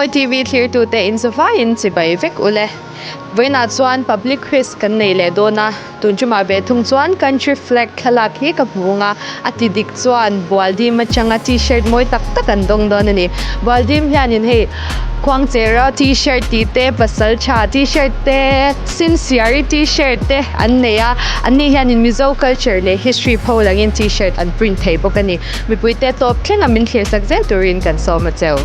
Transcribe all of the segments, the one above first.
Zemawi TV thlirtute inzavaiin chibai vek ule. Vawiinah chuan public quiz kan nei leh dawn a, tun tumah ve thung chuan country flag thlalak hi ka hmu ang a, a ti dik chuan Bualdim atanga t-shirt mawi tak tak an dawng dawn a ni. Bualdim hianin hei Khuangchera t-shirt tih te, pasal tha t-shirt te, Sinsiari t-shirt te an nei a, anni hianin Mizo culture leh history pho langin t-shirt an print thei bawk a ni. Mipuite tawp thlenga min thlirsak zel turin kan sawm a cheu.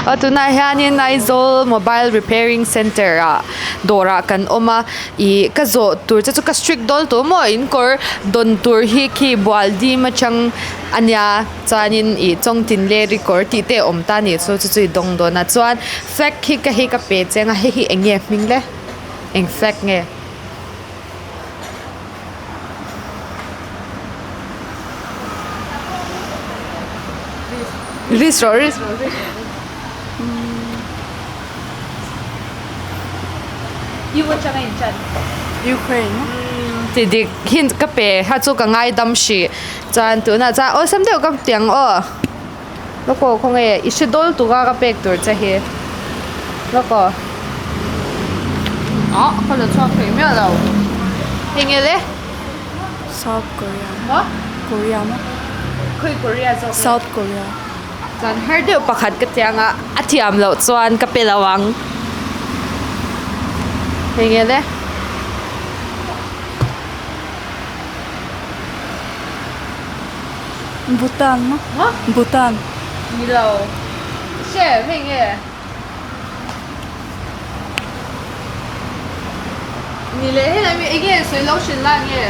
Aw tunah hianin Aizawl mobile repairing centre ah dawrah kan awm a ih ka zawh tur che chu ka strict dawn tawh maw in kawr dawn tur hi khi bual dim atang ania chuanin ih chawngtin leh ri kawr tih te a awm ta a nih chu chu chu i dawng dawn a chuan flag khi ka hei ka pe cheng a hei hi eng nge hming le eng flag nge. Risk rawh risk rawh risk rawh U atanga in chan Ukraine ti dik hint ka pe kha chu ka ngaidam hrih chuan tunah chuan awlsam deuh ka ti ang aw lawk aw khawnge i hre dawl tuk a ka pek tur che hi lawk aw ah ka la chhuak thei miah lo enge le. South Korea maw Korea maw khawi Korea zawk nge South Korea chuan har deuh pakhat ka tiang a a thiam loh chuan ka pe lo ang enge le Bhutan maw maw Bhutan ni lo hre hei nge. Ni leh helai mi enge sawi lo hrilh lai nge?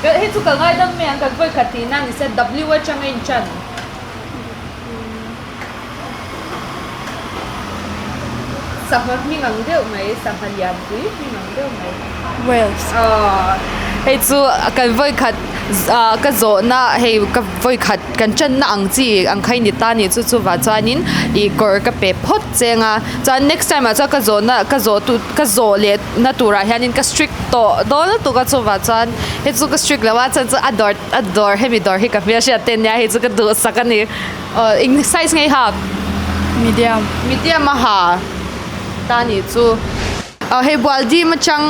Hei chu ka ngaidam mai ang kan vawi khat tih nan nise W atanga in chan. Sangha hming ang deuh mai, sangha lian pui hming ang deuh mai. Wales. Aww hei chu kan vawi khat ah ka zawhna hei ka vawi khat kan channa ang chi ang kha i ni ta a nih chu chuvah chuanin ih kawr ka pe phawt cheng a chuan next time ah chuan ka zawhna ka zawh tu ka zawh leh na turah hianin ka strict tawh dawn lutuk a chuvah chuan hei chu ka strict lo a chuan chu a dawr a dawr hemi dawr hi ka hmelhriat te ania hei chu ka duhsak a ni. Aw eng size nge i hak? Medium. Medium a ha ta nih chu. Aw hei bual dim atang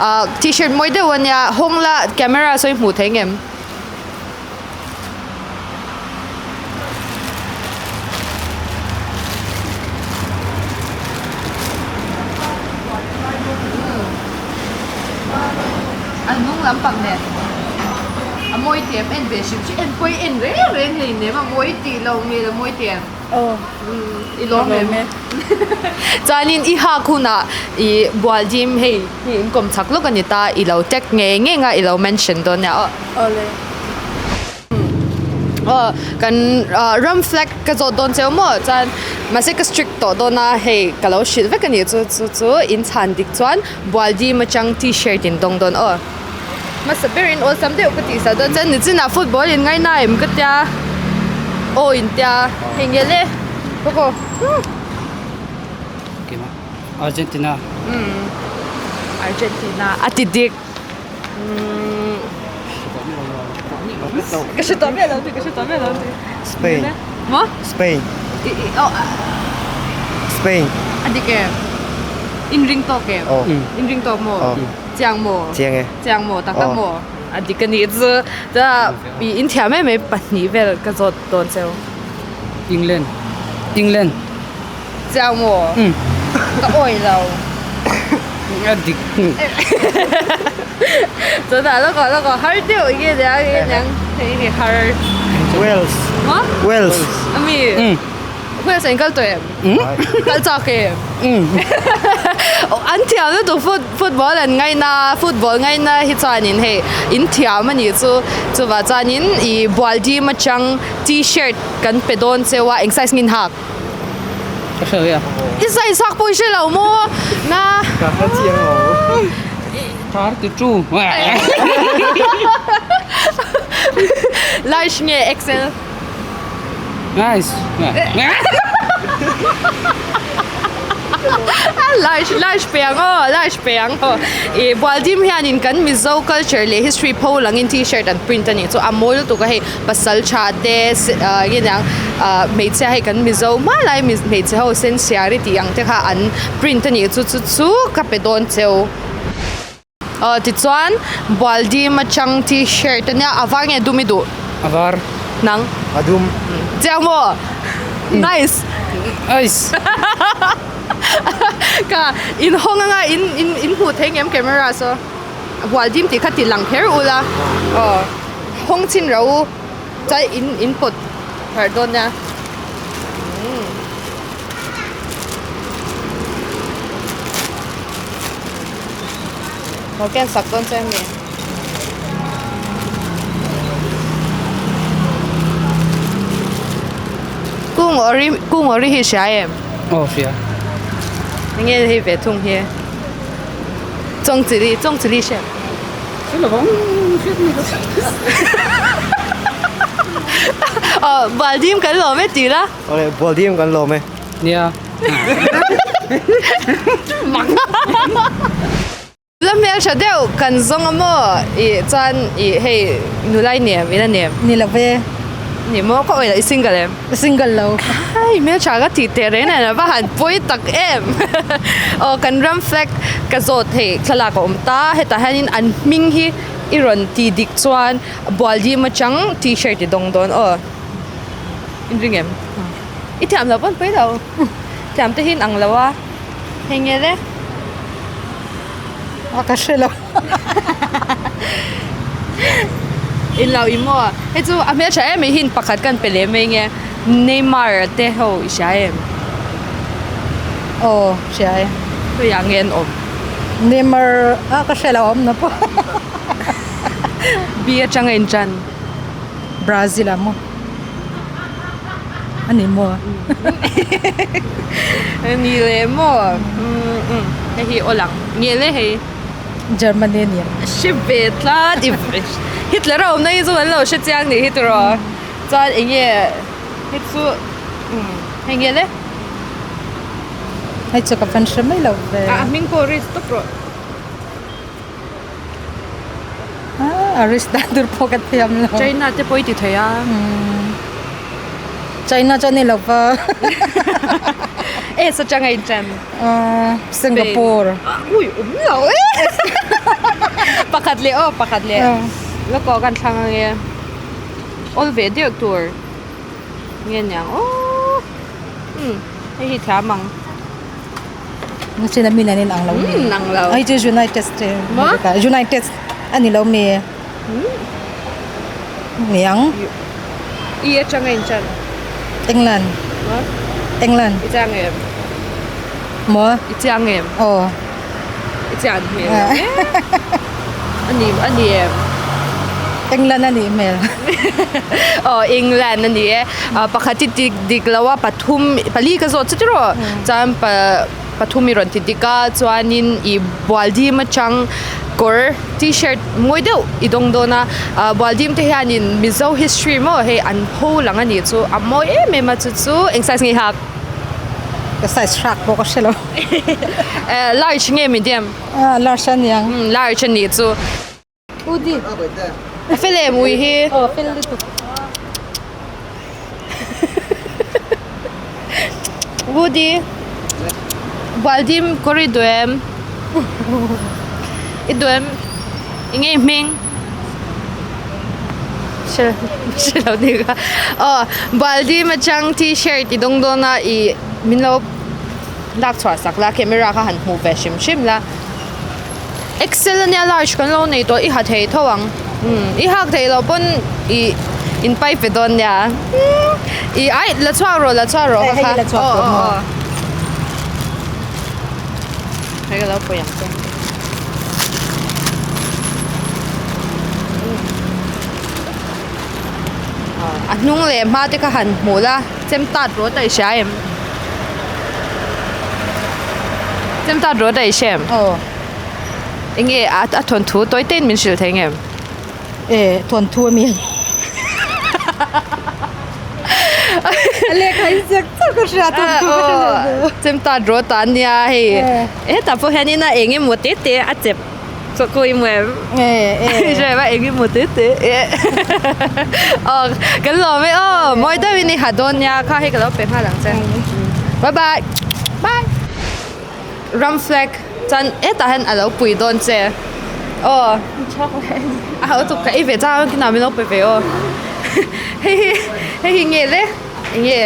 ah t-shirt mawi deuh ania hawng la camera sawi hmuh theih ngem? A hnung lampang nen a mawi tih em en ve hrim hrim en pawh i en reng reng hei nem a mawi tih loh hmel a mawi tih em aw i lawm em chuanin i hak hunah i bual dim hei hi in kawm chak lawk a ni ta i lo tag ngei ngei ang a i lo mention dawn nia aw awle. Aw kan ram flag ka zawt dawn cheu maw chuan mahse ka strict tawh dawn a hei ka lo hrilh vek a nih chu chu chu in chhan dik chuan bualdim atang t-shirt in dawng dawn aw hmasa berin awlsam deuh ka tih sak dawn chuan nichinah football in ngaina em ka tia aw in tia hei nge le kawkaw Argentina Argentina a ti dik. Ka hre tawh miah lo ti, ka hre tawh miah lo ti. Spain. Maw? Spain. Spain. A dik em? In ring tawk em? Aw. In ring tawk maw? Aw. Chiang maw? Chiang e. Chiang maw? Tak tak Aw. maw? A dik a nih chu. Chuan i in thiam em mai pahnih vel ka zawt dawn cheu. England. England. Chiang maw? Ka awih lo. A dik. Chutah lawk ah lawk ah har deuh nge nia nge niang hei hi har. Wales. Maw? Wales. Ami. Wales ah in kal tawh em? Kal chak em? An thiam lutuk foot football an ngaina football ngaina hi chuanin hei in thiam a nih chu chuvah chuanin ih bual dim atang t-shirt kan pe dawn cheu a eng size nge in hak? Ka hre lo I size hak pawh i hre lo maw? Na. Ka hre chiang lo. 32. Large nge XL? Nice. Large large pe ang aw large pe ang aw ih Bualdim hianin kan Mizo culture leh history pho langin t-shirt an print a nih chu a mawi lutuk a hei pasal tha te ah nge niang ah hmeichhia hei kan Mizo hma lai hmeichhe ho sensiari tih ang te kha an print a nih chu chu chu ka pe dawn cheu. Aw tichuan Bualdim atang t-shirt ania a var nge dum i duh? A var. Nang? A dum. Chiang maw? Nice. Nice. Ka in hawng anga in in in hmuh thei ngem camera saw Bualdim tih kha ti lang kher ula aw hawng chhin ro u chuan in in pawt harh dawn nia. Lo ken sak dawn che ami? Kung ori kung ori hi hria em? Aw hria. Enge hei ve thung hi? Chawng chili chawng chili hria em? Hre lo vang hriat mi lo. Aw Baldim kan lawm e tih la. Awle Baldim kan lawm e. Nia. La hmel tha deuh kan zawng a maw ih chuan ih hei nula i nem ila nem. Ni lo ve. Ni maw ka awih loh i single em? Single lo. Hai hmel tha ka tih teh reng nen a va han pawi tak em. Aw kan ram flag ka zawt hei thlalak a awm ta hetah hianin an hming hi i rawn tih dik chuan Bualdim atang t-shirt i dawng dawn aw. Inring em? I thiam loh pawn pawi lo. Thiam te hi in ang lo a. Hei nge le? A ka hre lo. In lo i maw? Hei chu a hmeltha em mai hi pakhat kan pe leh mai nge Neymar te ho i hria em? Aw hria e. Khawiah nge an awm? Neymar a ka hre lo a awm na pawh. B atanga in tan. Brazil ah maw? A ni maw? A ni leh maw? Hei hi aw lang nge le hei. Germany a ni ang. Hre ve tlat i Hitler a awmna hi chu kan lo hre chiang nih hi tiraw. Chuan eng nge hei chu hei nge le? Hei chu ka fan hre mai lo ve. A hming pawh risk tawp rawh. A risk dan tur pawh ka thiam lo. China te pawh i ti thei a. China chu a ni lo va. E sa chang a inṭan. Singapore. Ui awm lo e. Pakhat leh aw pakhat leh. La kawh kan thlang ange. Awl ve deuh tur. Nge niang aw. Hei hi thiam ang. China mi nen in ang lo mi. Ang lo. Ai chu United States. Maw? United ani lo mi. Niang. I atang a in chan. England. Maw? England. I chiang em? Maw? I chiang em? Aw. I chian hmel lo e. Ani ani em? England ani hmel. Aw England ani e. Pakhat hi dik dik lo a pathum pali ka zawt chu tiraw chuan pa pathum i rawn ti dik a chuanin ih bualdim atang kawr t-shirt mawi deuh i dawng dawn a ah bualdim te hianin mizo history maw hei an pho lang a nih chu a mawi em em a chu chu eng size nge i hak? Ka size hrak pawh ka hre lo. Large nge medium? Large a niang. Large a nih chu. Udi. A fel em ui hi? Aw fel lutuk. Woody. Bualdim kawr i duh em? I duh em? Eng nge i hming? Hre hre lo ni kha. Aw Bualdim atang t-shirt i dawng dawn a i min lo lak chhuah sak la camera kha han hmuh ve hrim hrim la. Excel ania large kan lo nei tawh i ha thei tho ang umm i hak theih loh pawn ih in pai pe dawn nia ih ai la chhuak rawh la chhuak rawh kha kha aw aw aw hei ka lo pawi ang che a hnung leh hma te kha han hmuh la chem tat rawt a i hria em chem tat rawt a i hria em aw eng nge a a thawnthu tawi te in min hrilh thei ngem e thawnthu a mi. A lehkha in ziak chauh ka hria tun chu ka hre lo. Chemtat rawt a nia hei. Hetah pawh hianin a eng emaw te te a chep chawk kawi maw em? Hre em a eng emaw te te aw kan lawm e aw mawi deuhin i ha dawn nia kha hei ka lo pe nghal ang che. Bye bye bye. Ram flag chuan hetah hian a lo pui dawn che aw a ho tuk ka ei ve chang a kinah min lo pe ve aw hei hi hei hi nge le eng nge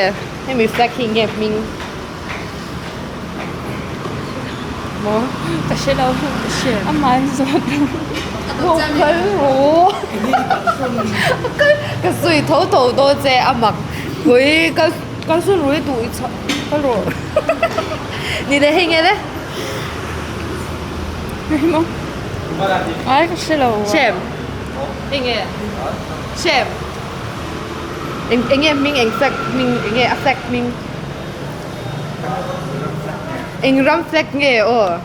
hemi flag hi eng nge hming maw ka hre lo amah an zawt lo kal rawh ka sawi tho tho dawn che a mak pui ka ka sawi rui duh i chhah kal rawh. Ni le hei nge le? Ai ka hre lo. Shem. Hei nge? Shem. Eng eng nge hming eng flag hming eng nge a flag hming? Eng ram flag nge aw?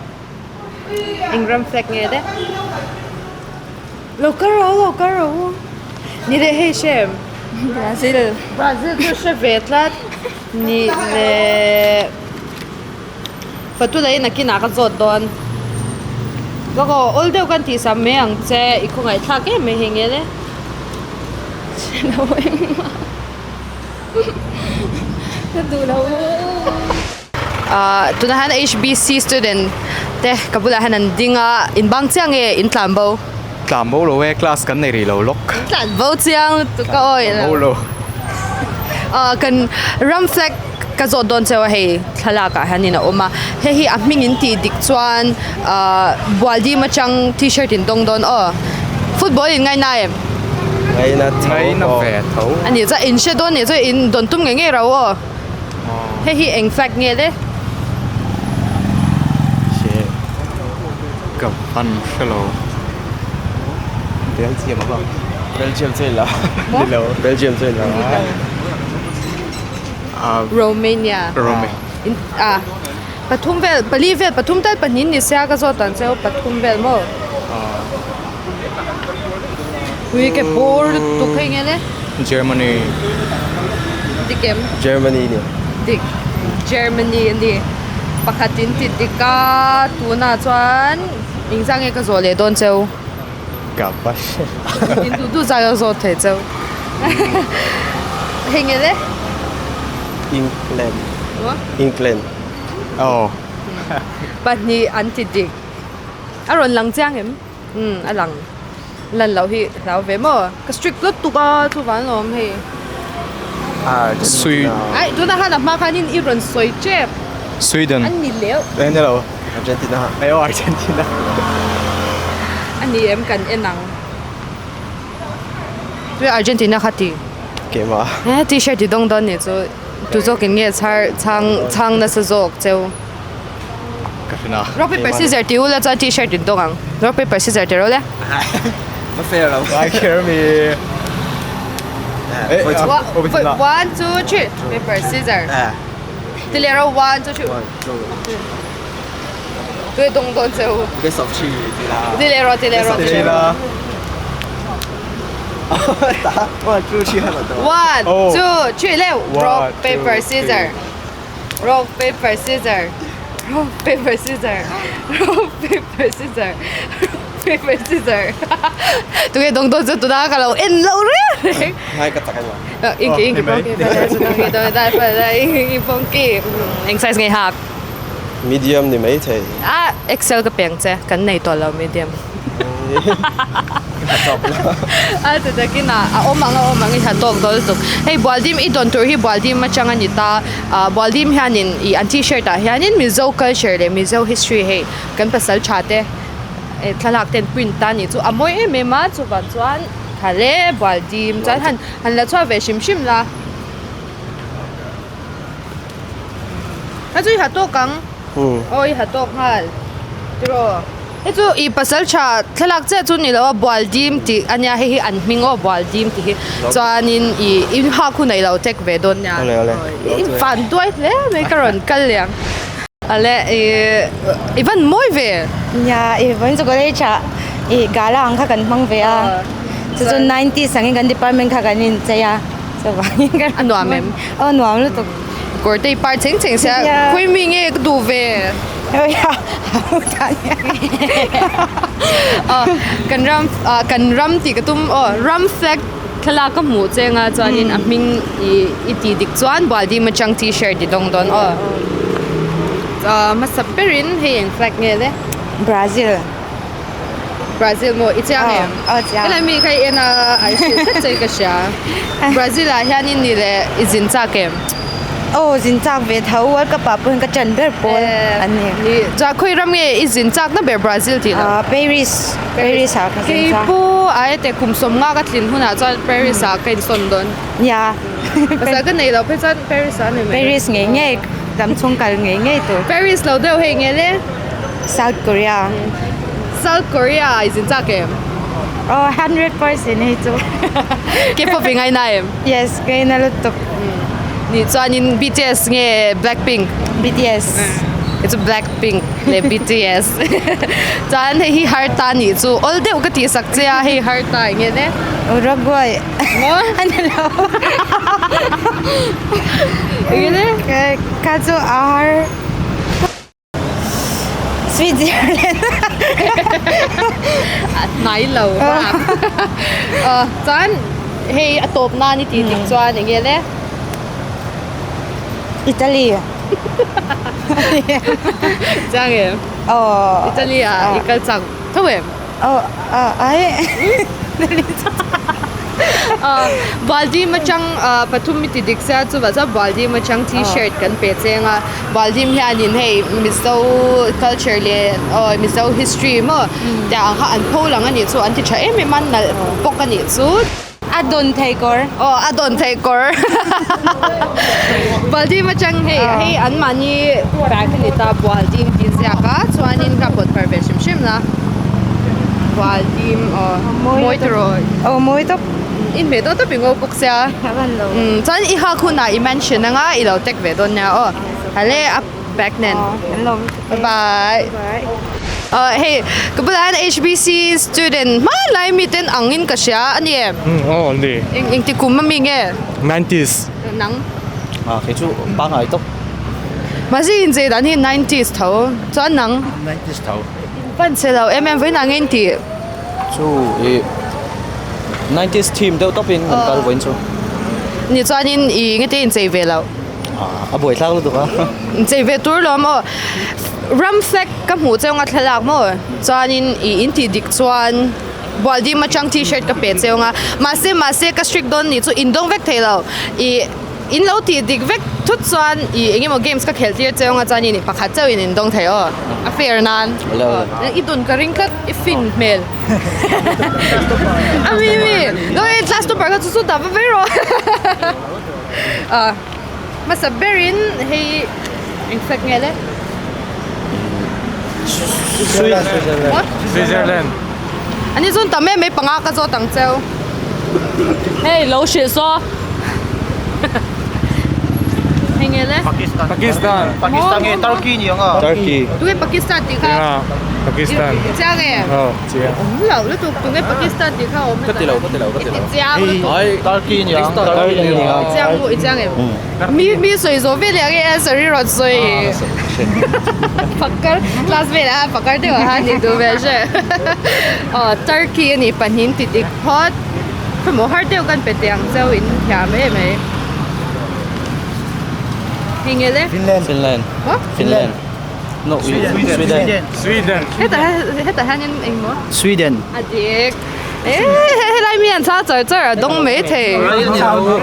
Eng ram flag nge le? Lo kal rawh lo kal rawh u. Ni le hei Shem. Brazil. Brazil chu hre ve tlat. Nih leh Fatula in a kinah ka zawt dawn. Bawk aw awl deuh kan tih sam mai ang che i khawngaih thlak em mai hei nge le. Hre lo engmah. Ka duh lo. Ahh tunah hian HBC student te ka bulah hian an ding a in bang chiang nge in tlan bo. Tlan bo lo e class kan nei rih lo lawk. In tlan bo chiang lutuk a awi lo. Tlan bo lo. Ahh kan ram flag ka zawt dawn cheu a hei thlalak ah hianin a awm a hei hi a hming in tih dik chuan ahh bualdim atang t-shirt in dawng dawn aw football in ngaina em? Ngaina tho. Ngaina ve tho. A nih chuan in hre dawn nih chuan in dawn tum ngei ngei ro aw. Hei hi eng flag nge le? Hre ka van hre lo. Belgium a bang. Belgium chu ila. Ni lo. Belgium chu ila. Romania. Romania. In ah pathum vel pali vel pathum tal pahnih ni sia ka zawt ang cheu pathum vel maw? Ui ke bur lutuk hei nge le? Germany. Dik em? Germany ni. Dik. Germany a ni. Pakhat in ti dik a tunah chuan engzah nge ka zawh leh dawn cheu? Ka va hre. In duh duh zai a zawt thei cheu. Hei nge le? England. England. Oh. Pahnih an ti dik. A rawn lang chiang em? Umm a lang lan loh hi hlau ve maw? Ka strict lutuk a chuvang alawm hei. Sui. Ai tunah khan a hma khanin i rawn sawi tep. Sweden. An ni leuh. Eh ni lo. Argentina. Eh aw Argentina. A ni em kan en ang. Tui Argentina kha ti. Keimah. Eh t-shirt i dawng dawn nih chu tu zawkin nge chhar chhang chhang nasa zawk cheu. Ka hre na. Rock paper scissor ti ula chuan t-shirt in dawng ang. Rock paper scissor ti rawh le. Va fair lo. Vai kher mi. Eh, One, two, three. Paper scissor. Ti leh rawh one, two, three. One, two. Tui dawng dawn cheu. Best of three ti la. Ti leh rawh ti leh rawh. Ti la. Ta, one, two, three han ta. One, two, three leh. Rock paper scissor. Rock paper scissor Rock paper scissor Rock paper scissor Rock paper scissor Tunge dawng dawn chu tuna ka lo en lo reng reng. Ngai ka tak ania. Inki inki pawngki inki pawngki eng size nge hak? Medium ni mai thei. Ah XL ka peng che kan nei tawh lo medium. A ti takin a a awm ang a awm ang i ha tawk dawn lutuk. Hei Bualdim i dawn tur hi Bualdim atang a ni ta. Ah Bualdim hianin ih an t-shirt ah hianin Mizo culture leh Mizo history hei kan pasal tha te eh thlalak ten print ta a nih chu a mawi em em a chuvang chuan tha hle Bualdim chuan han han la chhuak ve hrim hrim la. Hei chu i ha tawk ang. Aw i ha tawk nghal. Tiraw. Hei chu i pasal tha thlalak chiah chu ni lo a bual dim tih a nia hei hi an hming aw bual dim tih hi chuanin i in hak hun a i lo check ve dawn nia. I van duai hle mai ka rawn kal leh ang. Ale i i van mawi ve. Nia i vawiin chu college ah i gala ang kha kan hmang ve a chu chu nineties angin kan department kha kan inchei a. Chuvangin ka A nuam em? Aw nuam lutuk. Kawr te i par cheng cheng sia khawi mi nge ka duh ve? Kan ram kan ram tih ka tum aw ram flag thlalak ka hmuh cheng a chuanin a hming ih i tih dik chuan Bualdim atang t-shirt i dawng dawn aw. Hmasa berin hei eng flag nge le? Brazil. Brazil maw i chiang em? Aw chiang. Helai mi kha i en a an hrilh tlat che ka hria. Brazil ah hianin ni leh i zin chak em? Aw zin chak ve tho World Cup ah pawhin ka ṭan ber pawl an ni. Ni chuan khawi ram nge i zin chak na ber Brazil tih loh? Paris Paris ah ka zin chak. Kei pu ai te kum sawmnga ka tlin hunah chuan Paris ah ka insawn dawn. Nia. Pasal ka nei loh phei chuan Paris ah a ni mai. Paris ngei ngei dam chhung kal ngei ngei tur. Paris lo deuh hei nge le? South Korea. South Korea i zin chak em? Oh 100% hei chu. K-pop i ngaina em? Yes, ngaina lutuk. Nih chuanin BTS nge Blackpink? BTS. Kei chu Blackpink leh BTS. Chuan hei hi Harta nih chu awl deuh ka tih sak che a, hei Harta eng nge le? Uruguay. Maw? A ni lo. Eng nge le? Kha chu a har. Switzerland hnai lo bak chuan hei a tawp nan i tih dik chuan eng nge le Italy chiang em Italy ah i kal chak tho em Baldim atang pathum i ti dik sia chuvah chuan Baldim atang t-shirt kan pe cheng a Baldim hianin hei Mizo culture leh aw Mizo history maw tiang ang kha an pho lang a nih chu an ti tha em em a nalh bawk a nih chu. A dawn thei kawr. Aw a dawn thei kawr. Baldim atang hei hei an mahni bag a ni ta Baldim tih ziak a chuanin ka pawt phar ve hrim hrim la Baldim aw mawi tawh. Aw mawi tawp. I hmeh dawn tawp i ngo bawk sia. Chuan i hak hunah i mention anga i lo tag ve dawn nia aw. Hale a bag nen. Bye bye. Hei ka bulah hian HBC student hmanlai mi ten angin ka hria a ni em? Aw an ni. Engti kum ami nge? Nineties. Nang? Ah kei chu pangngai tawp. Mahse inchei dan hi nineties tho chuan nang? Nineties tho. Pan che lo em em vawiin ah nge intih? Chu i nineties theme deuh tawpin kan kal vawiin chu. Ni chuanin i ngete inchei ve loh? A buaithlak lutuk a. Inchei ve tur lo maw? Ram flag ka hmuh cheu nga thlalak maw? Chuanin i intih dik chuan Bualdim atang t-shirt ka pe cheu nga. Mahse mahse ka strict dawn nih chu indawng vek thei lo. I in lo tih dik vek thut chuan i eng emaw games ka khelh tir cheu nga chuan in pakhat chauh in indawng thei aw. A fair nan. I dun ka ring tlat i fin hmel. A mi mi. Class topper kha chu chu ta va vei rawh. Hmasa berin hei eng flag nge le? Switzerland. Ani chuan tam em mai panga ka zawt ang cheu. Hei lo hrilh saw. Hei nge le? Pakistan. Pakistan nge Turkey ni ang a. Turkey. Tunge Pakistan tih kha? Pakistan. Chiang e? Aw chiang. Awm lo lutuk tunge Pakistan tih kha awm. Ka ti lo ka ti lo ka ti lo. I ti chiang lutuk. Ai Turkey ni ang. Turkey ni ang. I chiang mu i chiang em? Mi mi sawi zawh vel ang e answer hi rawn sawi. Pakar class vel ah pakar deuh ah khan ni duh ve hre. Aw Turkey a ni pahnih ti dik phawt. Khawmaw har deuh kan pe teh ang cheu in thiam em mai. Hei nge le? Finland. Finland. Maw? Finland. No, Sweden. Sweden. Hetah hetah hianin eng maw? Sweden. A dik. Eh helai mi an chhang char char a dawng mai thei.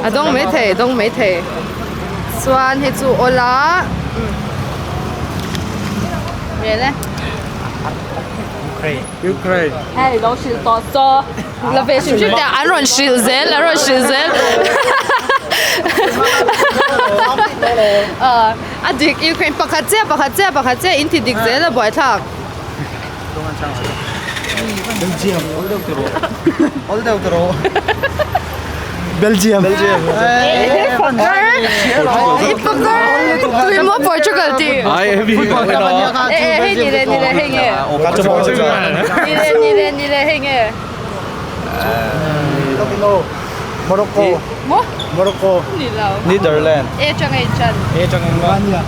A dawng mai thei, dawng mai thei. Chuan hei chu awla nge le? Ukraine. Ukraine. Hei lo hrilh tawh chaw. La ve hrim hrim teh an rawn hrilh zel an rawn hrilh zel. A dik Ukraine pakhat chiah pakhat chiah pakhat chiah in ti dik zel a buaithlak. Belgium. Belgium. Belgium. Tui maw Portugal ti. Eh hei ni le ni le hei nge. Ni le ni le ni le hei nge. Morocco. Maw? Morocco. Ni lo. Netherland. E atanga in ṭan. E atanga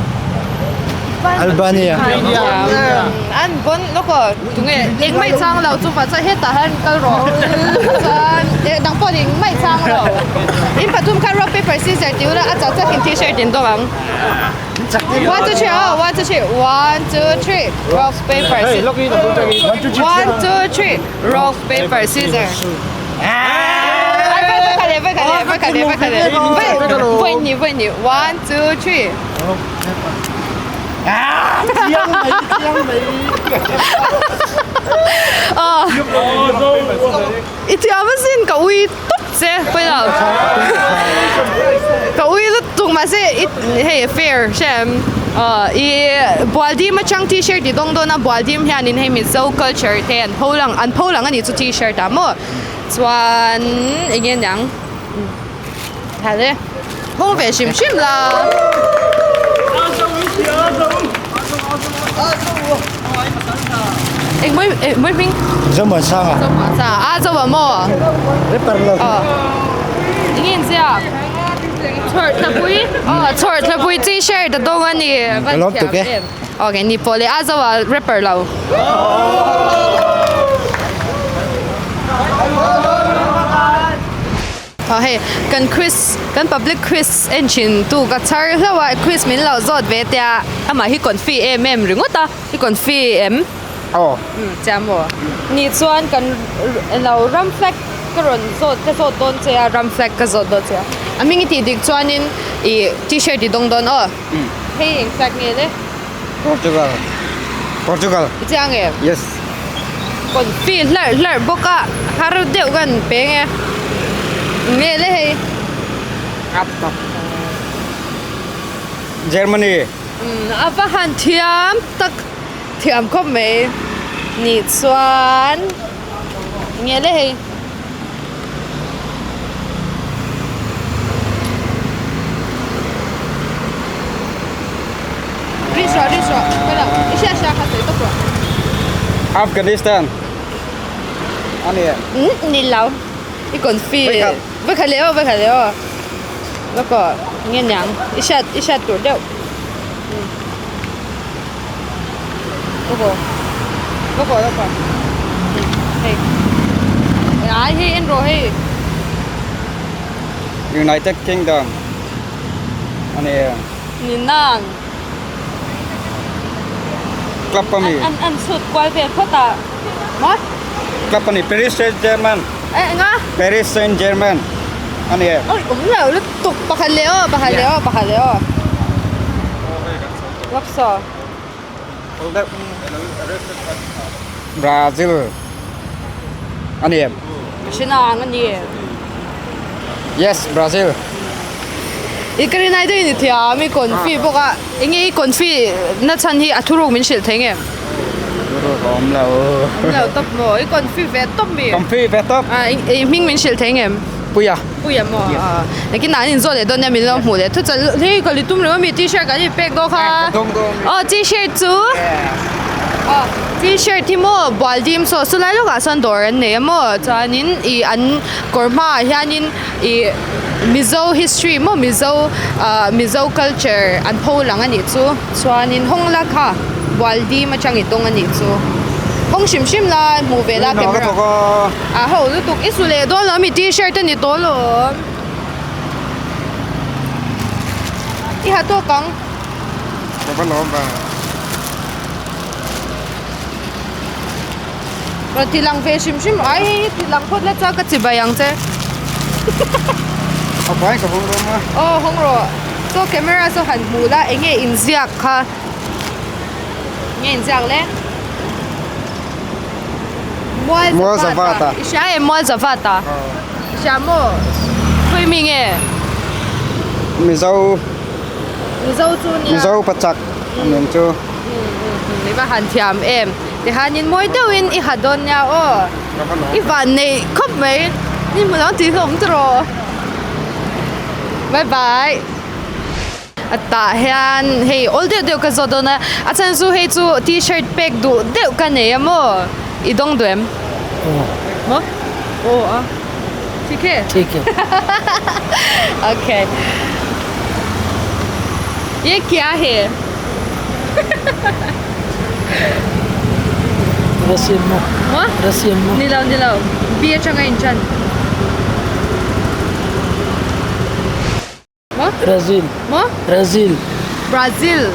Albania. Albania. An bon lawk aw tunge eng mai chang lo chu chuan hetah hian kal rawh chuan eh dang pawh eng mai chang lo in pathum khan rock paper scissor tih ula a chak chak in t-shirt in dawng ang one two three aw one two three one two three rock paper scissor one two three rock paper scissor one two three I thiam asin ka ui tawp che pawilo ka ui lutuk mahse i hei fair hre em i bualdim atang t-shirt i dawng dawn a bualdim hianin hei mizo culture te an pho lang an pho lang a nih chu t-shirt ah maw chuan eng nge niang Hale hawng ve hrim hrim la. Eng mawi eng mawi hming? Zomuansanga. Zomuansanga a zo a maw? Rapper lo. Aw. Eng nge zia? Chhawr thlapui. Aw chhawr thlapui t-shirt a dawng a ni. Ka lawm tuk e. Ok ni pawh leh a zo a rapper lo. Aw hei kan quiz kan public quiz en thin tu ka chhar hlauh a quiz min lo zawt ve tia amah hi confi em em ringawt a i confi em aw umm chiah maw nih chuan kan elo ram flag ka rawn zawt ka zawt dawn che a ram flag ka zawt dawn che a a hming i tih dik chuanin ih t-shirt i dawng dawn aw hei eng flag nge le. Portugal Portugal I chiang em? Yes. Confi hlarh hlarh bawk a har deuh kan peng e. Nge le hei. Up up. Germany. Um a va han thiam tak thiam khawp mai nih chuan nge le hei. Afghanistan a ni em? Um ni lo i confi vekhat leh aw vekhat leh aw lawk aw nge niang i hriat i hriat tur deuh lawk aw lawk aw lawk aw hei ai hei en rawh hei United Kingdom a ni em? Ni nang. Club a mi. An an chhut kual vel phawt a. Maw? Club a ni Paris Saint Germain. Eh enga? Paris Saint Germain a ni em? Oi awm lo lutuk pakhat leh aw pakhat leh aw pakhat leh aw. Lawk saw. Brazil a ni em? Ka hre nang a ni em? Yes, Brazil. I ka rinai deuhin i thiam i confi bawk a, enge i confi na chhan hi a thuruk min hrilh thei nge? Thuruk a awm lo. Awm lo tawp maw? I confi ve tawp mi? Confi ve tawp. I hming min hrilh thei nge? Puia. Puia maw? Nakin ah an inzawh leh dawn nia min lo hmuh leh thu chal hei ka li tum reng ami t-shirt kan inpek dawn kha. Aw t-shirt chu aw t-shirt hi maw bual dim saw chu lai lawkah sawn dawr an nei a maw chuanin ih an kawr hmaah hianin ih Mizo history maw Mizo ah Mizo culture an pho lang a nih chu chuanin hawng la kha bual dim atang i tawng a nih chu hawng hrim hrim la hmuh ve la camera. A ho lutuk i su leh dawn lo ami t-shirt a ni tawh alawm i ha tawk ang. Ka va lawm ve. Rawn ti lang ve hrim hrim ai hei hi ti lang phawt la chuan ka chi bai ang che. A bai ka hawng rawh a. Aw hawng rawh chaw camera chu han hmuh la eng nge inziak kha eng nge inziak le. Mual Zavata. I hria em Mual Zavata? I hria maw? Khawi mi nge? Mizo. Mizo chu nia. Mizo pachak an chu. I va han thiam em. Tihianin mawi deuhin i ha dawn nia aw. I van neih khawp mai. Ni hmu lo tih hlawm tawh. Bye bye. A tah hian hei awl deuh deuh ka zawt dawn a a chhan chu hei chu t-shirt pek duh deuh ka nei a maw i dawng duh em maw aw a ठीक है? ठीक है ओके ये क्या है? Russian mo Maw? Russian mo Ni lo ni lo B atanga in chan. Maw? Brazil Maw? Brazil Brazil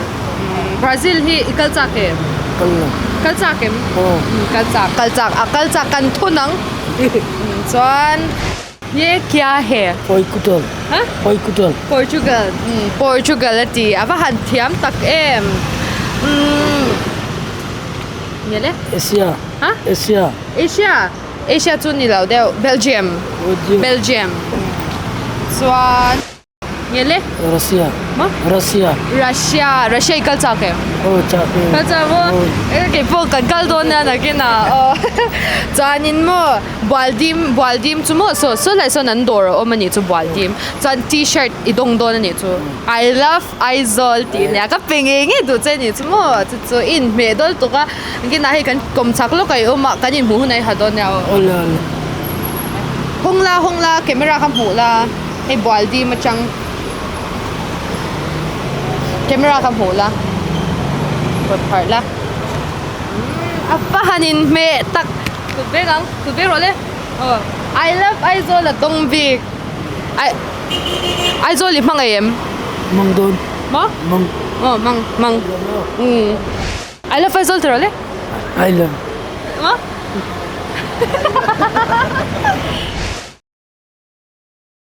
Brazil hi i kal chak em? Kal lo. Kal chak em? Aw. Kal chak. Kal chak a kal chak kan thun ang. Chuan ye kya he? Portugal. Ha? Portugal. Portugal. Portugal a ti. A va han thiam tak em? Umm. Nge le? Asia. Ha? Asia. Asia. Asia chu ni lo deuh. Belgium. Belgium. Chuan. Nge le? Russia. Maw? Russia. Russia. Russia i kal chak em? Aw chak e. Kal chak maw? E kei pawh kan kal dawn nia nakinah aw. Chuanin maw Bualdim Bualdim chu maw saw saw lai sawn an dawr a awm a nih chu Bualdim. Chuan t-shirt i dawng dawn a nih chu. I love Aizawl tih nia ka pe ngei ngei duh che a nih chu maw chu chu i inhmeh dawl tuk a nakinah hei kan kawm chak lawk a i awm a kan inhmuh hunah i ha dawn nia aw. Awle awle. Hawng la hawng la camera kha hmuh la. Hei bual dim atang camera kha hmuh la kawt pharh la umm a va han in hmeh tak kut vek ang kut vek rawh le aw I love Aizawl a dawng bik ai Aizawl i hmangaih em mang dawn maw mang aw mang mang umm I love Aizawl ti rawh le I love maw.